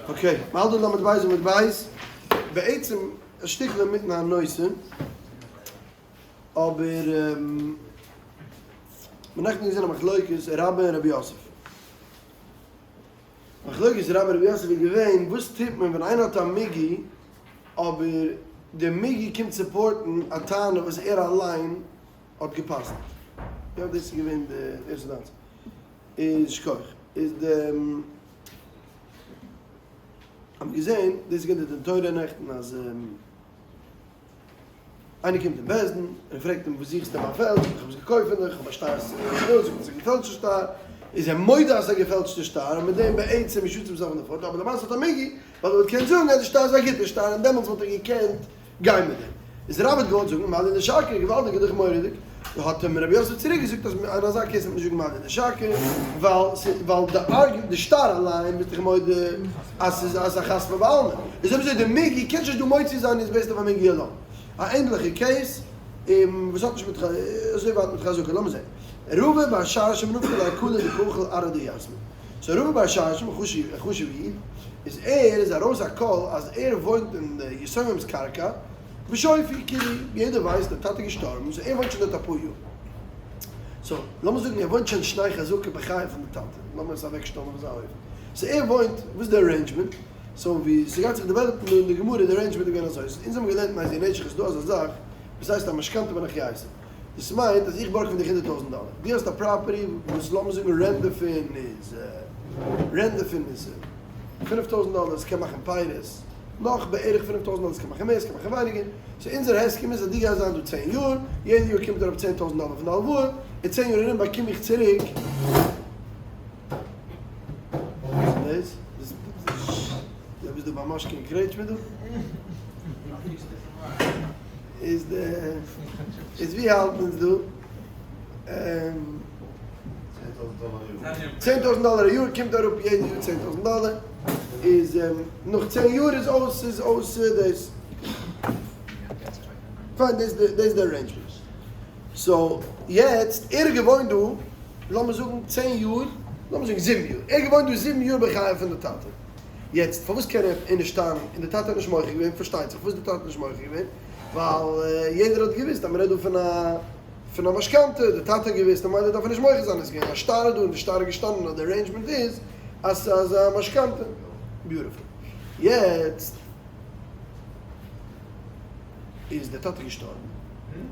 Okay, מ'האלט דא ל' בית עמוד בית, בעצם א שטיקל אינמיטן א נושא, אבער מ'האט נעכטן געזען א מחלוקת רבה און רבי יוסף. מחלוקת רבה און רבי יוסף איז געווען וואס טוט מען ווען איינער האט א מיגו אבער די מיגו קומט support ן א טענה וואס ער אליין האט גע'פסק'נט. יא דאס איז געווען די ערשטע דאנס. איז שכוח. איז די האבן געזען דאס איז געווען די דין תורה נעכטן אז איינער קומט אין בית דין און פרעגט אים וואס זוכסטו אין מיין פעלד איך האב עס געקויפט פון דיך איך האב א שטר זאגט ער ס'איז א געפעלטשטע שטר איז ער מודה אז ס'איז א געפעלטשטע שטר און מיט דעם בעצם איז שוצים זיך אויף די פארט אבער למעשה האט ער מיגו ווייל ער וואלט געקענט זאגן אז די שטר איז א גוטע שטר און דעמאלטס וואלט ער געקענט גיין מיט דעם. איז רבה האט געוואלט זאגן מאלי דשקר, געוואלדיג איז דאך מורא'דיג, האט אים רבי יוסף צוריק געזאגט אז אין אזא case וועט מען נישט זאגן מאלי דשקר, ווייל ווייל די argument די שטר אליין ביסט דאך מודה אז ס'איז אז א חתמא בעלמא, איז אויב אזוי די מיגו קענסט נישט דא מוציא זיין איז based אויף א מיגו alone. א ענדליכע case וואס האט נישט מיט אזוי ווייט מיט חזקה, לאמיר זען. רבא בר שרשם נפקא ליה קלא דקאכיל ארעא דיתמי. So רבא בר שרשם, א חשוב'ע איד, איז ער איז ארויס א קול אז ער וואוינט אין די יתומים'ס קרקע, בשופי, כאילו יעדער ווייסט דער טאטע איז געשטארבן, so ער וואוינט שוין דארט אפאר יאר. So לאמיר זאגן ער וואוינט שוין שני חזקה בחייו פון די טאטע, לאמיר עס אוועק שטעלן אויף אזא אופן. So ער וואוינט, וואס איז די arrangement? So ווי ס'גייט זיך develop ן דא אין די גמרא, די arrangement איז געווען אזוי, אונז האבן געלערנט אין איזי נשך איז דא אזא זאך וואס הייסט א משכנתא בנכייסא. דאס מיינט אז איך בארג פון דיך 100,000 דאלער, דו האסט א property וואס לאמיר זאגן rent דערפון איז rent דערפון איז 5000 דאלער, עס קען מאכן פירות נאך בערך 5000 דאלער, עס קען מאכן מער עס קען מאכן ווייניגער, so אונזער הסכם איז אז דו גייסט זיין דא צען יאר, יעדע יאר קומט אראפ 10,000 דאלער פון די הלוואה, אין צען יאר ארום באקום איך צוריק. וואס איז דאס? דו ביסט דא ביי מאשקע און קרעטשמע דא? איז די איז ווי האלטן אונז דא? 10,000 דאלער א יאר קומט אראפ יעדע יאר 10,000 דאלער איז נאך צען יאר איז אויס איז אויס דאס פיין דאס דאס איז די arrangement so יעצט ער האט געוואוינט דא לאמיר זאגן צען יאר לאמיר זאגן זיבן יאר ער האט געוואוינט דא זיבן יאר בחייו פון די טאטע יעצט פארוואס קען ער נישט טענה'ן און די טאטע האט נישט מוחה געווען פארשטייט זיך פארוואס די טאטע האט נישט מוחה געווען ווייל יעדער האט געוויסט אז מ'רעדט דא פון א פון א משכנתא, די טאטע האט געוויסט ממילא דארף ער נישט מוחה זיין, עס איז געווען א שטר דא און די שטר איז געשטאנען אז די arrangement איז אז ס'איז א משכנתא. Beautiful. יעצט איז די טאטע געשטארבן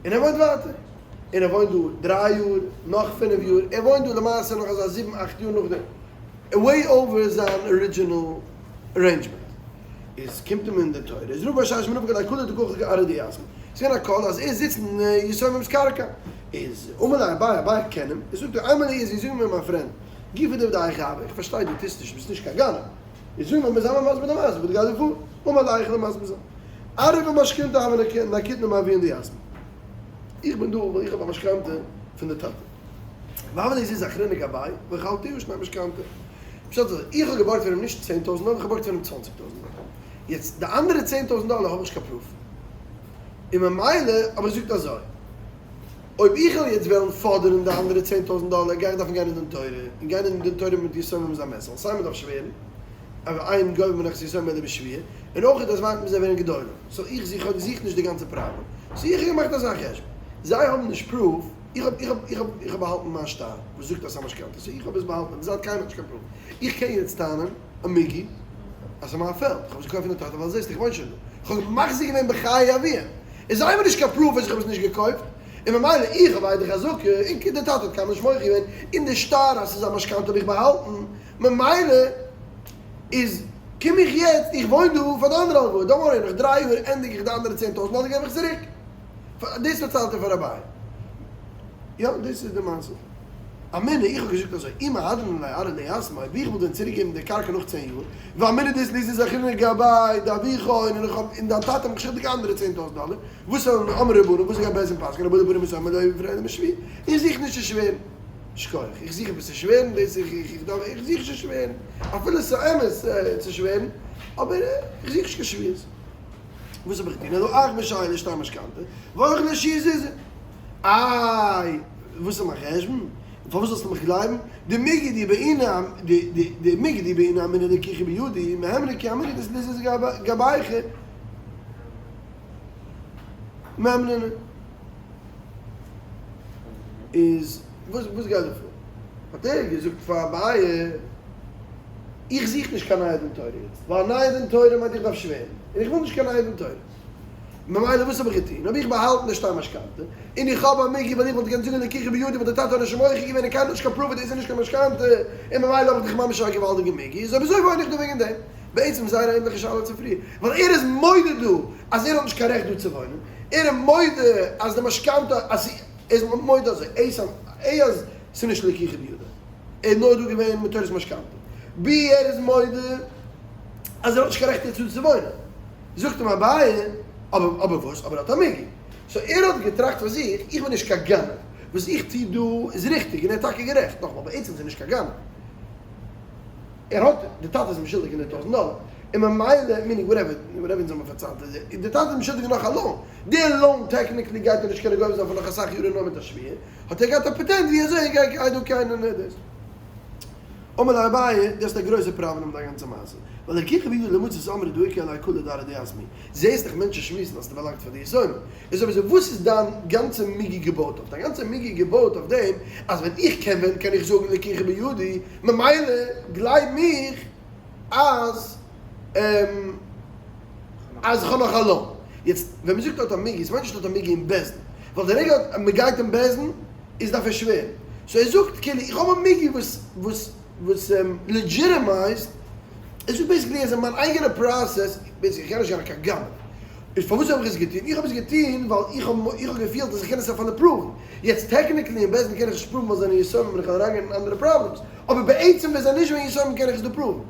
און ער וואוינט ווייטער, און ער וואוינט דא דריי יאר, נאך פינף יאר, ער וואוינט דא למעשה נאך אזא זיבן אכט יאר נאכדעם, way over זיין original arrangement. איז קומט אים אין די תורה איז רבא שש מנפק עלי כולא דקא אכיל ארעא דיתמי ס'איז געווען א קול אז ער זיצט אין יתומים'ס קרקע איז אמר ליה אביי אביי קען אים איז זאגט ער איינמאל איז זאג מיר מיין friend גופא דעבדי היכי הוה איך פארשטיי דו טוסט נישט ביסט נישט קיין גנב איז זאג מיר זיי מיר מסביר די מעשה וואס גייט דא פאר אמר ליה איך וועל מסביר זיין ארעא במשכנתא הוה נקיטנא מאבוהון דיתמי איך בין דא ווייל איך האב א משכנתא פון די טאטע והוה לי זוזי אחרינא גבאי ואכלתיה שני משכנתא פשט איז אזוי, איך האב געבארגט פון אים נישט 10,000 דאלער, איך האב געבארגט פון אים 20,000 דאלער. יעצט, די אנדערע 10,000 דאלער האב איך נישט קיין proof. און ממילא האב איך געזאגט אזוי, אויב איך וועל יעצט וועלן פאדערן די אנדערע 10,000 דאלער, גיי איך דארפן גיין אין דין תורה, און גיין אין דין תורה מיט יתומים איז א mess, ווייל סיי מען דארף שווערן, אין גובין מנכסי יתומים אלא בשבועה, און אויך אז ווארט ביז זיי ווערן גדולים. So איך זוך, איך זוך נישט די גאנצע פראבלעם. So איך האב געמאכט אזא חשבון, זיי האבן נישט proof, איך האב, איך האב, איך האב, איך האב באהאלטן מיין שטר וואס זאגט אז ס'איז א משכנתא, so איך האב עס באהאלטן, און זייט קיינער האט נישט קיין proof. איך קען יעצט טענה'ן א מיגו אז ס'איז מיין פעלד, איך האב עס געקויפט פון די טאטע ווייל זעסט איך וואוין שוין דא, איך האב מחזיק געווען בחיי אביהם, און זיי האבן נישט קיין proof אז איך האב עס נישט געקויפט, און ממילא איך האב עדי חזקה, און די טאטע האט קיינמאל נישט מוחה געווען, און די שטר אז ס'איז א משכנתא האב איך באהאלטן, ממילא איז קום איך יעצט, איך וואוין דא פאר די אנדערע הלוואה, don't worry, נאך דריי יאר ענדיג איך די אנדערע 10,000 דאלער געב איך צוריק. דאס פארציילט ער פאר אביי. יא, דאס איז די מעשה. אמינא, איך האב געזאגט אזוי, אי מהדרין ליה ארעא דיתמי, אויב איך וואלט ווען צוריק געבן די קרקע נאך צען יאר, ואמינא דאית לי זוזי אחרינא גבאי דאבוך און איך האב און דיין טאטע האט מיך שולדיג אנדערע 10,000 דאלער, וואס זאל אמרי רבנן, וואס גייט בית דין פסק'ענען, רבנן ברם מסוים לא יפרעו משבי, איך זוך נישט צו שווערן. שכוח. איך זוך עפעס צו שווערן, דאס איך איך דארף, איך זוך נישט צו שווערן. אפילו ס'איז אמת צו שווערן, אבער איך זוך נישט קיין שבועות. וואס האב איך געטון? אלא אך בשאלה שטר משכנתא, ואוכל לשיעור זוזי. איי, וואס איז מיין חשבון? פארוואס זאלסטו מיך גלייבן? דמיגו דבעינא דמיגו דבעינא אמינא לקיחה בידי מהימנא כי אמינא דאית גבייכו מהימנא איז וואס וואס גייט דא פאר? האט ער געזאגט פאר אביי איך זוך נישט קיין נייע דין תורה יעצט ווייל א נייע דין תורה מיינט איך דארף שווערן און איך וויל נישט קיין נייע דין תורה. ממילא וואס האב איך געטון? האב איך באהאלטן די שטר משכנתא, און איך האב א מיגו ווייל איך וואלט געקענט זאגן לקיחה בידי ווייל די טאטע האט נישט מוחה געווען און קיינער האט נישט קיין proof אז דאס איז נישט קיין משכנתא, און ממילא האב איך דאך ממש א געוואלדיגע מיגו, איז אויב אזוי וואוין איך דא וועגן דעם. בעצם זייער א ענליכע שאלה צו פריער, ווייל ער איז מודה דא אז ער האט נישט קיין רעכט דא צו וואוינען, ער איז מודה אז די משכנתא אז ער איז מודה אזוי, א אז ס'איז נישט לקיחה בידו, ער איז נאר דא געווען מיט תורת משכנתא, ב ער איז מודה אז ער האט נישט קיין רעכט יעצט דא צו וואוינען. זאגט אים אביי, אבער אבער וואס? אבער ער האט א מיגו. so ער האט געטראכט פאר זיך, איך בין נישט קיין גנב, וואס איך טו דא איז ריכטיג, און ער איז טאקע גערעכט, נאכאמאל, בעצם איז ער נישט קיין גנב, ער האט, די טאטע איז אים שולדיג הונדערט טויזנט דאלער, און ממילא, meaning whatever, whatever אונז האבן פארציילט, די טאטע איז אים שולדיג נאך א loan, די loan technically גייט ער נישט קענען גובה זיין פאר נאך אסאך יארן נאר מיט א שבועה, האט ער געהאט א פאטענט ווי אזוי ער גייט דא קיינער דאס. אמר ליה אביי, דו האסט א גרויסע פראבלעם מיט דיין גאנצע מעשה, ווייל לקיחה בידי לא מצית אמרי דאיכא עליה קלא דארעא דיתמי, זעהסט דאך מענטשן שמועסן אז ס'באלאנגט פאר די יתומים, איז אויב אזוי וואס איז דיין גאנצע מיגו געבויט אויף? דיין גאנצע מיגו איז געבויט אויף דעם אז ווען איך קען ווען קען איך זאגן לקיחה בידי, ממילא גלייב מיך אז אז איך האב נאך א loan. יעצט ווען מ'זאגט האט א מיגו, ס'מיינט נישט האט א מיגו אין בית דין, ווייל די רגע מ'גייט אין בית דין איז דארף ער שווערן. so ער זאגט כאילו איך האב א מיגו וואס וואס וואס legitimized, ער זאגט basically אז אין מיין אייגענע process, basically איך קען נישט זיין קיין גנב, איז פארוואס האב איך עס געטון? איך האב עס געטון ווייל איך האב איך האב געפילט אז איך קען עס אפילו prove ן. יעצט technically אין בית דין קען איך נישט prove ן ווייל זיי זענען יתומים און איך וועל אריינגיין אין אנדערע problems, אבער בעצם ווען זיי זענען נישט געווען יתומים קען איך עס דא prove ן.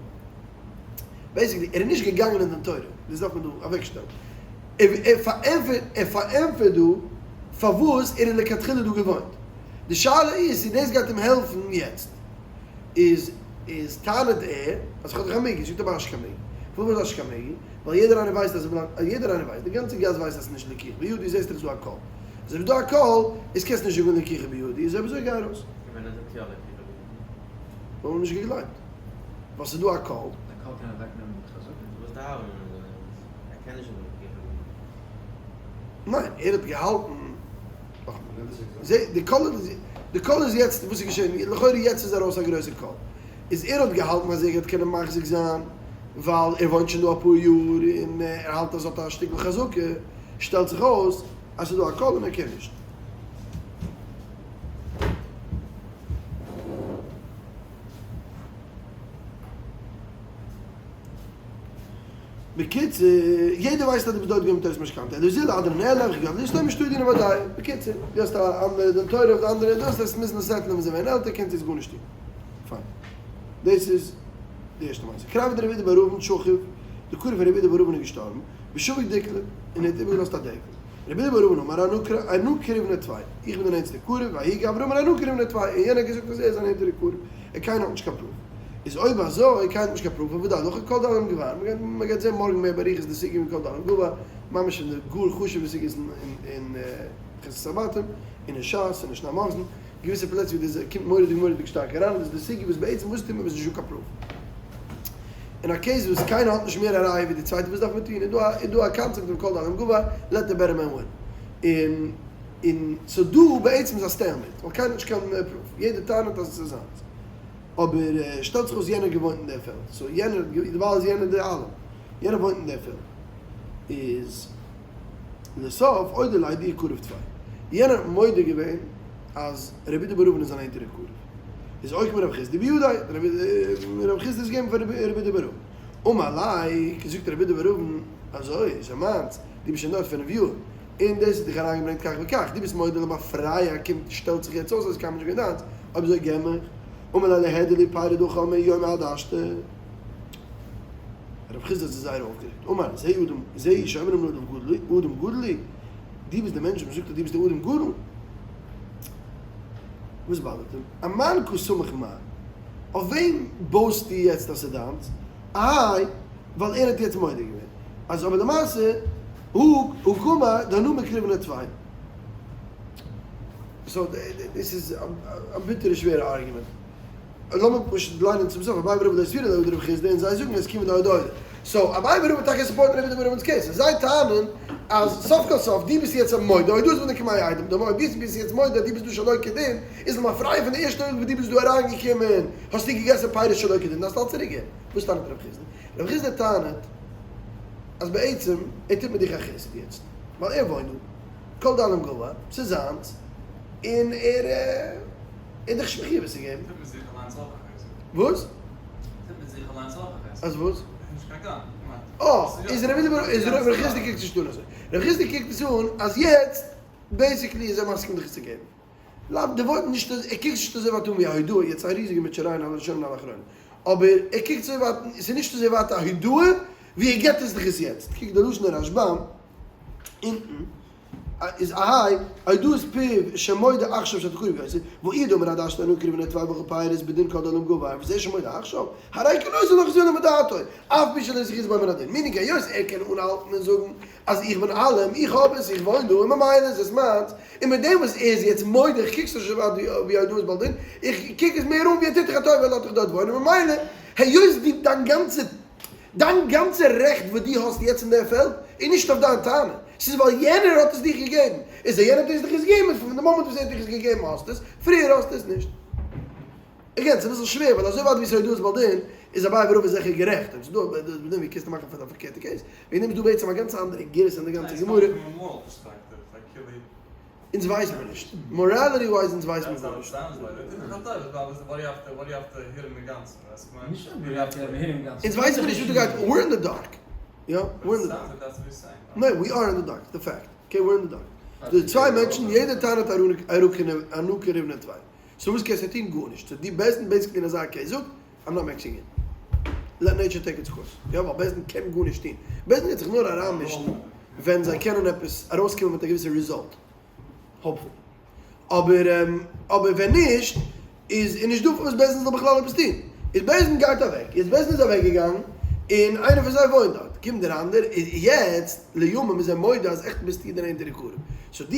basically ער איז נישט געגאנגען אין דין תורה, דאס דארף מען דא אוועקשטעלן. ער פארענטפערט ער פארענטפערט דא פארוואס ער איז לכתחילה דא געוואוינט. די שאלה איז צו דאס גייט אים העלפן יעצט. איז איז טענה'ט ער אז כ'האב דאך א מיגו, זאגט אבער האסט קיין מיגו. פארוואס האסט קיין מיגו? ווייל יעדער איינער ווייסט אז יעדער איינער ווייסט, די גאנצע גאס ווייסט אז ס'איז נישט לקיחה בידי, זעסט דאך ס'איז דא א קול. אז אויב איז דא א קול, איז קענסט נישט זאגן לקיחה בידי, איז אויב אזוי גיי ארויס. און ווען ער זאגט יא לקיחה בידי? וואלט מען נישט געגלייבט. ווייל ס'איז דא א קול. די קול קען אוועקנעמען די חזקה. וואס די הוה אמינא איז ער קען נישט זאגן לקיחה בידי. ניין, ער האט געהאלטן, נאכאמאל, די קול איז, די קול איז יעצט, וואס איז געשען, לכאורה יעצט איז ארויס א גרויסע קול, איז ער האט געהאלטן אז ער גייט קענען מחזיק זיין, ווייל ער וואוינט שוין דא אפאר יאר און ער האלט אז האט א שטיקל חזקה, שטעלט זיך אויס אז ס'איז דא א קול און ער קען נישט. בקיצור, יעדער ווייסט אז דו ביסט דארט געווען מיט תורת משכנתא, אלא זיל אדרן נעלם, כ'גלייב נישט, סתם שטודירן אוודאי. בקיצור, דו האסט א אנדערע דין תורה אויף די אנדערע דאס, וועסט מוזן settle ן ווען זיי ווערן עלטער, קענסט יעצט גארנישט טון. פיין. דאס איז די ערשטע מעשה. קרביה דרב אידי בר אבין שכיב, די קרוב פון רב אידי בר אבין איז געשטארבן, ושביק דיקלא, און ער האט איבערגעלאזט א דעקל. רב אידי בר אבין אמר אנא קרבנא טפי, איך בין דער נענטסטער קרוב, וההוא גברא אמר אנא קרבנא טפי, און יענער האט געזאגט אז ער איז א נענטערע קרוב, און קיינער האט נישט קיין proof. איז אויב אזוי קיינער האט נישט קיין proof אוודאי לכו כל דאלים גבר, מען גייט זען מארגן מער באריכות די סוגיא פון כל דאלים גבר, ממש פון די גאר חשובע סוגיות אין חזקת הבתים, און אין שס און אין שני מחזן, געוויסע פלעצער ווי דאס קומט מורא'דיג מורא'דיג שטארק אריין, דאס איז די סוגיא וואס בעצם וואס טוט מען ווען ס'איז נישטא קיין proof? אין א case וואס קיינער האט נישט מער א ראיה ווי די צווייטע וואס דארף מען טון? איז דא איז דא א קאנצעפט פון כל דאלים גבר, let the better man win. און און סאו דא בעצם איז א stalemate, ווייל קיינער האט נישט קיין proof, יעדער טענה'ט אז עס איז זיינס. אבער שטעלט זיך אויס יענער געוואוינט אין דער פעלד, so יענער האט געוואוינט, דערווייל איז יענער דער אלעם, יענער וואוינט אין דער פעלד, איז לסוף אודו ליה דאיהו קרוב טפי, יענער האט מודה געווען אז רבי אידי בר אבין איז אן ענטערע קרוב, איז אוקימיה רב חסדא בידיה, רב חסדא איז געגעבן פאר רבי אידי בר אבין, אמר ליה, זאגט רבי אידי בר אבין, אזוי, איז ער מיינס, דו ביסט שוין דארט פינף יאר, און דאס האט דיך אריינגעברענגט כך וכך, דו ביסט מודה למפרע, קומט שטעלט זיך יעצט אויס אז קיינמאל נישט געווען דיינס, אויב אזוי געב מיך, אמר ליה ליהדי לי פירי דאכל מיומא עד השתא. רב חסדא האט זיך זייער אויפגערעגט, אמר, זה אדם, זה שאומרים לאדם גדול הוא, אדם גדול הוא, דו ביסט דער מענטש וואס מ'זאגט אז דו ביסט דער אדם גדול. וואס באדערט אים? אמאן קא סמיך מר, אויף וועם בויסטו יעצט אז ס'איז דיינס? איי, ווייל ער האט יעצט מודה געווען אז אבער למעשה הוא הוא קאמר דאנא מקרבנא טפי. So דאס איז א ביטערע שווערע argument. לאמיר פשוט ליינען צום סוף, אביי ורבא לא סבירא להו דרב חסדא און זיי זאגן עס כיון דהודה הודה. So אביי ורבא טאקע support ן רב אידי בר אבין'ס case. זיי טענה'ן אז סוף כל סוף דו ביסט יעצט א מודה, הודאת בעל דין כמאה עדים דמי, אויב דו ביסט יעצט מודה אז דו ביסט דא שלא כדין, איז למפרע פון די ערשטע אויג וואס דו ביסט דא אריינגעקומען האסטו געגעסן פירות שלא כדין, דארפסטו אלץ צוריקגעבן. וואס טענה'ט רב חסדא? רב חסדא טענה'ט אז בעצם ער טוט מיט דיך א חסד יעצט, ווייל ער וואוינט דא, כל דאלים גבר, ס'איז זיינס, און ער איז דיך נישט מחויב עס צו געבן. טוט מיט זיך אליינס אויך א חסד. וואס? טוט מיט זיך אליינס אויך א חסד. אז וואס? נישט קיין גאן, כמעט. אה, איז רב אידי איז רב חסדא קוקט נישט אן אזוי. רב חסדא קוקט עס אן אז יעצט basically איז ער מסכים דיך עס צו געבן. לאו די ווארט נישט אז ער קוקט נישט אזוי ווייט אן ווי א הודאה, יעצט א ריזיגע מוטשעריי אין אלע ראשונים און אלע אחרונים, אבער ער קוקט אזוי ווייט, עס איז נישט אזוי ווייט א הודאה ווי ער געבט עס דיך עס יעצט, קוק די לשון אין רשב"ם אונטן איז אהיי, הודאת פיו שמודה עכשיו שאתה קרוב יותר, ואי דאמר עד השתא אנא קריב ונטבע בכל פירות בדין כל דאלים גבר, וזה שמודה עכשיו, הרי כנותן לך זונה מדעתו, אף פי שלא זכית בו מן הדין, meaning היות ער קען אנהאלטן און זאגן אז איך בין אלעם, איך האב עס, איך וואוין דא, און ממילא איז עס מיינס, און מיט דעם וואס ער איז יעצט מודה, איך קוק עס נישט אזוי ווי הודאת בעל דין, איך קוק עס מער אן ווי ער טוט דיך א טובה, ער לאזט דיך דארט וואוינען, ממילא היות דו דיין גאנצע דיין גאנצע רעכט וואס דו האסט יעצט אין דער פעלד איז נישט אויף דיין טענה, ס'איז ווייל יענער האט עס דיך געגעבן, איז אז יענער האט עס דיך עס געגעבן, איז פון די מאמענט וואס ער האט דיך עס געגעבן האסטו עס, פריער האסטו עס נישט. Again, ס'איז אביסל שווער, ווייל אזוי ווייט ווי ס'איז הודאת בעל דין, איז אביי ורבא זיכער גערעכט. אויב ס'איז דא הודאת בעל דין, ווי קענסטו מאכן פון א פארקערטע case? וועגן דעם איז דא בעצם א גאנץ אנדערע גירסא אין די גאנצע גמרא. אונז ווייסן מיר נישט. Morality wise אונז ווייסן מיר גארנישט. אונז ווייסן מיר נישט וואס דא גייט, we're in the dark. יא, we're in the dark. ניין, we are in the dark, the fact. Okay, we're in the dark. די צוויי מענטשן, יעדער טענה'ט אנא קריבנא טפי. So וואס קענסטו טון? גארנישט. So די בית דין basically אין אזא case זאגט, I'm not mixing in. Let nature take its course. יא, ווייל בית דין קען גארנישט טון. בית דין גייט זיך נאר אריינמישן ווען זיי קענען עפעס ארויסקומען מיט א געוויסע result. Hopefully. אבער אבער ווען נישט, איז איז נישט דא פארוואס בית דין זאל בכלל עפעס טון. איז בית דין גייט אוועק. יעצט בית דין איז אוועקגעגאנגען, און איינער פון זיי וואוינט דארט. קומט דער אנדער, יעצט לימים איז ער מודה אז עכט ביסטו דער נענטערע קרוב. So דו,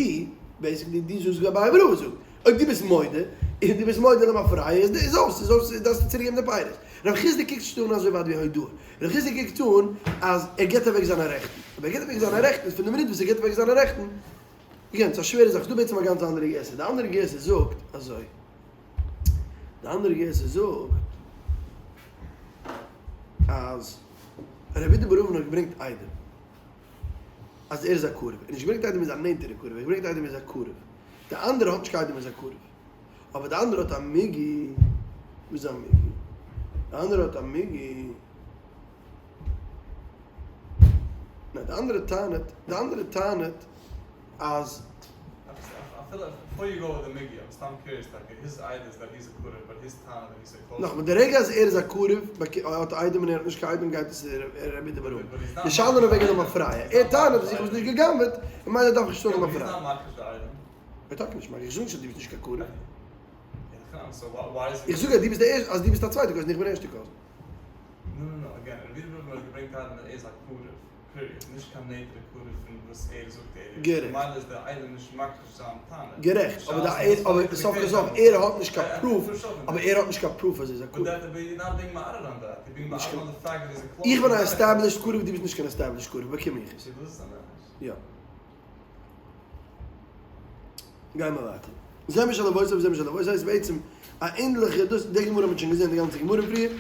basically דו זאגסט ווי אביי ורבא זאגט. אויב דו ביסט מודה, און דו ביסט מודה למפרע, איז איז אויס, איז אויס, דארפסטו צוריקגעבן די פירות. רב חסדא קוקט נישט אן אזוי ווייט ווי הודאה. רב חסדא קוקט אן אז ער גיבט אוועק זיינע רעכטן. אויב ער גיבט אוועק זיינע רעכטן, איז פון די מינוט וואס ער גיבט אוועק זיינע רעכטן, again, ס'איז א שווערע זאך, ס'איז דא בעצם א גאנץ אנדערע גירסא. די אנדערע גירסא זאגט אזוי. די אנדערע גירסא זאגט אז רב אידי בר אבין האט געברענגט עדים. אז ער איז א קרוב, ער האט נישט געברענגט עדים איז א נענטערע קרוב, ער האט געברענגט עדים איז א קרוב, די אנדערע האט נישט קיין עדים איז א קרוב, אבער די אנדערע האט א מיגו, וואס איז א מיגו? די אנדערע האט א מיגו, ניין די אנדערע טענה'ט, די אנדערע טענה'ט אז. נאכאמאל, די רגע אז ער איז א קרוב, האט עדים און ער האט נישט קיין עדים גייט עס רבי אידי בר אבין. די שאלה איז נאר וועגן למפרע. ער טענה'ט אז איך האב עס נישט גע'גנב'עט, ממילא דארף איך נישט צאלן למפרע. ער איז טאקע נישט מכחיש, איך זאג נישט אז דו ביסט נישט קיין קרוב. איך זאג אז דו ביסט די ערשטע, אז דו ביסט א צווייטע cousin, איך בין ערשטע cousin. גערעכט, אבער די אבער סוף כל סוף ער האט נישט קיין proof, אבער ער האט נישט קיין proof אז ער איז א קרוב. איך בין א established קרוב, דו ביסט נישט קיין established קרוב, באקום איך עס. יא. גיימער ווייטער. זה משל אבותיו וזה משל אבותיו איז בעצם א ענדליכע, דאס די גמרא האט מען שוין געזען די גאנצע גמרא פריער,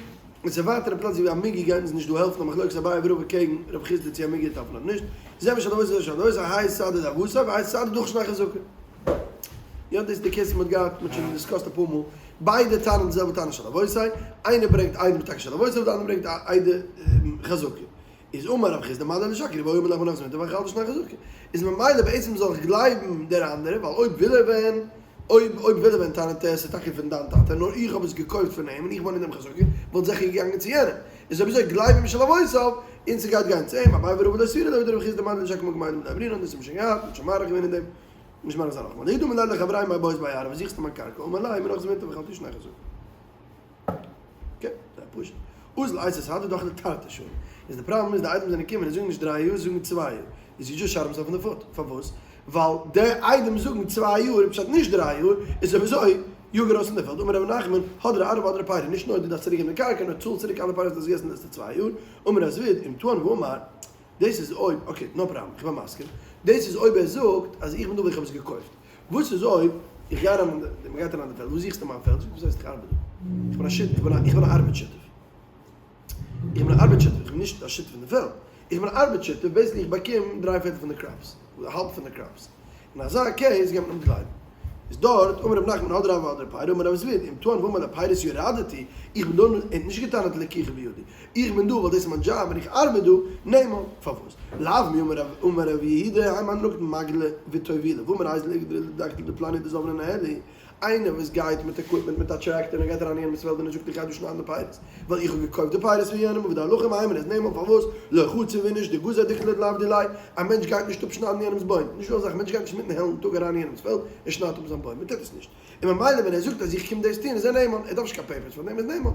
און ס'איז ווייטער א פלאץ ווי א מיגו גייט אונז נישט דא העלפן א מחלוקת אביי ורבא קעגן רב חסדא צו א מיגו דארף מען אדער נישט, זה משל אבותיו וזה משל אבותיו האי סהדא דאבותיו והאי סהדא דאך שני חזקה. יא דאס איז די case וואס מ'האט געהאט, מ'האט שוין discussed אפאר מאל, ביידע טענה'ן די זעלבע טענה של אבותיו, איינער ברענגט עדים טאקע של אבותיו, די אנדערע ברענגט עדי חזקה. איז אמר רב חסדא מלי לשקרי והא אמר לך בנך זמינתא ואכלת שני חזקה, איז ממילא בעצם זאל איך גלייבן דער אנדערע, ווייל אויב וויל ער ווען, אויב אויב וויל ער ווען טענה'ט ער ס'איז טאקע פון דיין טאטע נאר איך האב עס געקויפט פון אים און איך וואוין אין דעם חזקה, וואלט זיכער געגאנגען צו יענעם, איז אויב אזוי גלייב אים של אבותיו, און ס'גייט גיין צו אים, אביי ורבא לא סבירא להו דרב חסדא מלי לשקרי מקום עדים דאמרינן, דאס האבן מיר שוין געהאט, מ'האט שוין מאריך געווען אין דעם, נישט מאריך זיין נאכאמאל. ההוא דאמר ליה לחבריה מאי בעית בהאי ארעא, וואס זוכסטו מיין קרקע, אמר ליה מינך זמינתא ואכלתי שני חזקה. Okay, זייער פשוט. אזל אייתי סהדא דאחדי תרתי שני. איז די פראבלעם איז די עדים זענען געקומען און זאגן נישט דריי יאר, זאגן צוויי יאר. איז he just shot himself in the foot. פארוואס? ווייל די עדים זאגן צוויי יאר פשט נישט דריי יאר, איז אויב אזוי יאג ארויס פון די פעלד, אמר ר' נחמן, הדרי ארעא והדרי פירי, נישט נאר דו דארפסט צוריק געבן די קרקע, נאר צאל צוריק אלע פירות וואס דו האסט געגעסן די לעצטע צוויי יאר, אמר ר' זביד, אם טען ואמר, דאס איז אויב, okay, no problem, איך בין מסכים, דאס איז אויב ער זאגט אז איך בין דא ווייל איך האב עס געקויפט, וואס איז אויב איך גיי אריין אין די, מען גייט אריין אין די פעלד, וואס זוכסטו אין מיין פעלד? זאגט ער, וואס הייסט איך ארבעט דא? איך בין א שותף, איך בין א ארבעט שותף. איך בין א ארבעט שותף, איך בין נישט א שותף אין די פעלד. איך בין א ארבעט שותף, basically איך באקום דריי פערטל פון די crops, האלב פון די crops. אין אזא case גייט מען אים גלייבן. איז דארט, אמר רב נחמן הדרי ארעא והדרי פירי, אמר רב זביד, אם טען ואמר לפירות ירדתי, איך בין דא, ער האט נישט געטענה'ט לקיחה בידי, איך בין דא ווייל דאס איז מיין דזשאב און איך ארבעט דא, נאמן, פארוואס? לאו מי אמר רב אמר רב יהודה, האי מאן דנקיט מגלא וטובילא, ואמר אייזל איגדרא לדקתא דפלני דזבנא ניהלי, איינער וואס גייט מיט equipment מיט א טרעקטאר און גייט אריין אין יענעמס פעלד און ער זאגט איך גיי דא שניידן די פירות ווייל איך האב געקויפט די פירות פון יענעם אבער די הלכה מהימנא איז נאמן פארוואס לא חציף איניש דגזר דקלא דלאו דיליה א מענטש גייט נישט אפשניידן יענעמס בוים נישט דא אזא זאך א מענטש גייט נישט מיטן העלן טאג אריין אין יענעמס פעלד און שניידט אפ זיין בוים מען טוט עס נישט און ממילא ווען ער זאגט אז איך קום דאס טון איז ער נאמן ער דארף נישט קיין papers פאר דעם איז נאמן.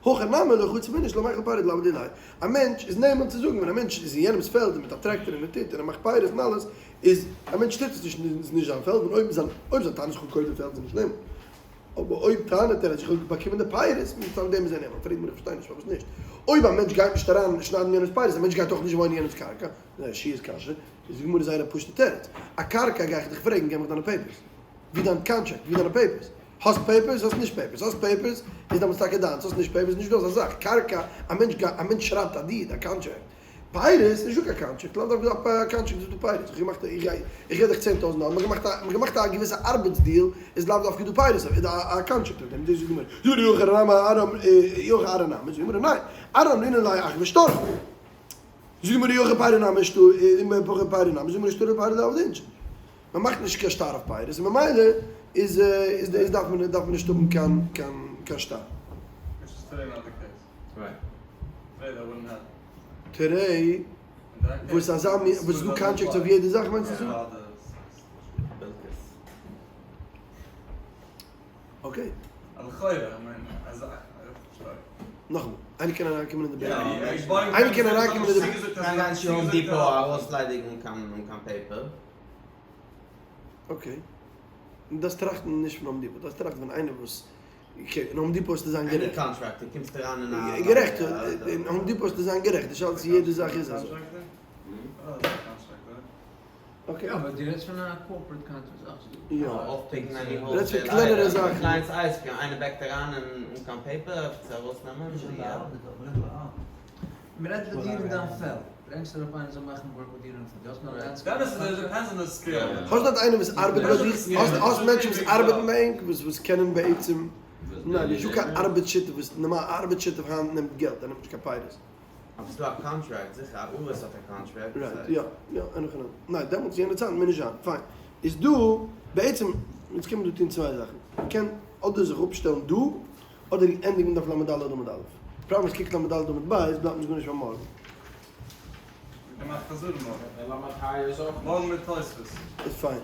הכא נמי לא חציף איניש לא מיכל פירי דלאו דיליה א מענטש איז נאמן צו זאגן ווען א מענטש איז אין יענעמס פעלד און מיט א טרעקטאר און ער טוט און ער מאכט פירות און אלעס איז א מענטש טוט עס נישט און איז נישט זיין פעלד און אויב זיין אויב זיין טענה איז איך האב געקויפט די פעלד איז נישט נאמן אבער אויב טענה'ט ער אז איך האב באקומען די פירות מצד דעם איז ער נאמן פרעגט מיר איך פארשטיי נישט פארוואס נישט אויב א מענטש גייט נישט אריין שניידן יענעמס פירות א מענטש גייט אויך נישט וואוינען אין יענעמס קרקע איז א שיעור קשיא איז די גמרא זייער א פשוטע תירוץ א קרקע גיי איך דיך פרעגן געב מיך דיינע papers. ווי דיין contract? ווי דיינע papers? האסט papers? האסט נישט papers? האסט papers? איז דעמאלטס טאקע דיינס, האסט נישט papers? נישט דא אזא זאך, קרקע, א מענטש גייט, א מענטש שרייבט א deed, א contract. פירות? נישט דא קיין contract, לאו דווקא דא א contract איז דא פירות, איך האב געמאכט א, איך גיי, איך געב דיך 10,000 דאלער, מ'האט געמאכט א, מ'האט געמאכט א געוויסע ארבעטס deal, איז לאו דווקא דא פירות, איז דא א contract אויף דעם, דאס זאגט די גמרא, זאגט די גמרא, אי הכי ארעא נמי, זאגט די גמרא, ניין, ארעא אמרינן ליה אחוי שטרא. זאגט די גמרא, אי הכי פירי נמי שטרא, אי הכי פירי נמי, זאגט די גמרא, שטרא פירי דלאו דאינשי. מען מאכט נישט קיין שטר אויף פירות און ממילא איז איז דארף מען דארף מען נישט האבן קיין קיין קיין שטר. תראה וואס אזא מין וואס איז דא contracts אויף יעדע זאך מיינסטו צו זאגן? Okay. נאכאמאל, איינער קען אריינקומען אין די בעק? איינער קען אריינקומען אין די בעק? קען גיין צו Home Depot ארויסליידיגן אן קיין paper. Okay. און דארפסט טראכטן נישט פון Home Depot, דארפסט טראכטן פון איינער וואס, okay, אין Home Depot האסטו זיין גערעכט. Any contractor, קומסט אריין אין א. גערעכט, אין Home Depot האסטו זיין גערעכט, די שאלה איז צו יעדע זאך איז אזוי. Okay. יא, אבער דו רעדסט פון א corporate contract אויך דא. יא. אויפפיקן any דו רעדסט פון קלענערע זאכן. קליינס ice cream, איינער בעקט אריין אן קיין paper צו ארויסנעמען. מען רעדט ביי דיר אין דיין פעלד, ברענגסט אראפ איינער זאל מאכן work מיט דיר אין פעלד, דו האסט נאר landscape. האסט דארט איינער וואס ארבעט ביי דיר? האסט מענטשן וואס ארבעטן ביי ענק וואס וואס קענען בעצם, ניין נישטא קיין ארבעט שותף וואס נארמאל ארבעט שותף היינט נעמט געלט ער נעמט נישט קיין פירות. אבער ס'דא א contract זיכער, א ארעס האט א contract. Right, יא, יא, אין הכי נמי. ניין, דעמאלטס יענע צייט מוז נישט זיין, פיין. איז דא, בעצם, אונז קען מען דא טון צוויי זאכן. מען קען אדער זיך אפשטעלן דא, אדער ענדיגן דף לד עמוד א'. פראבלעם איז קוקט לד עמוד ב', בלייבט אונז גארנישט פאר מארגן. מ'קען מאכן חזרה מארגן. מארגן מיט תוספות. איז פיין.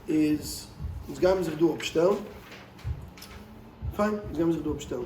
איז, אונז גיימיר זיך דא אפשטעלן. פיין, אונז גיימיר זיך דא אפשטעלן.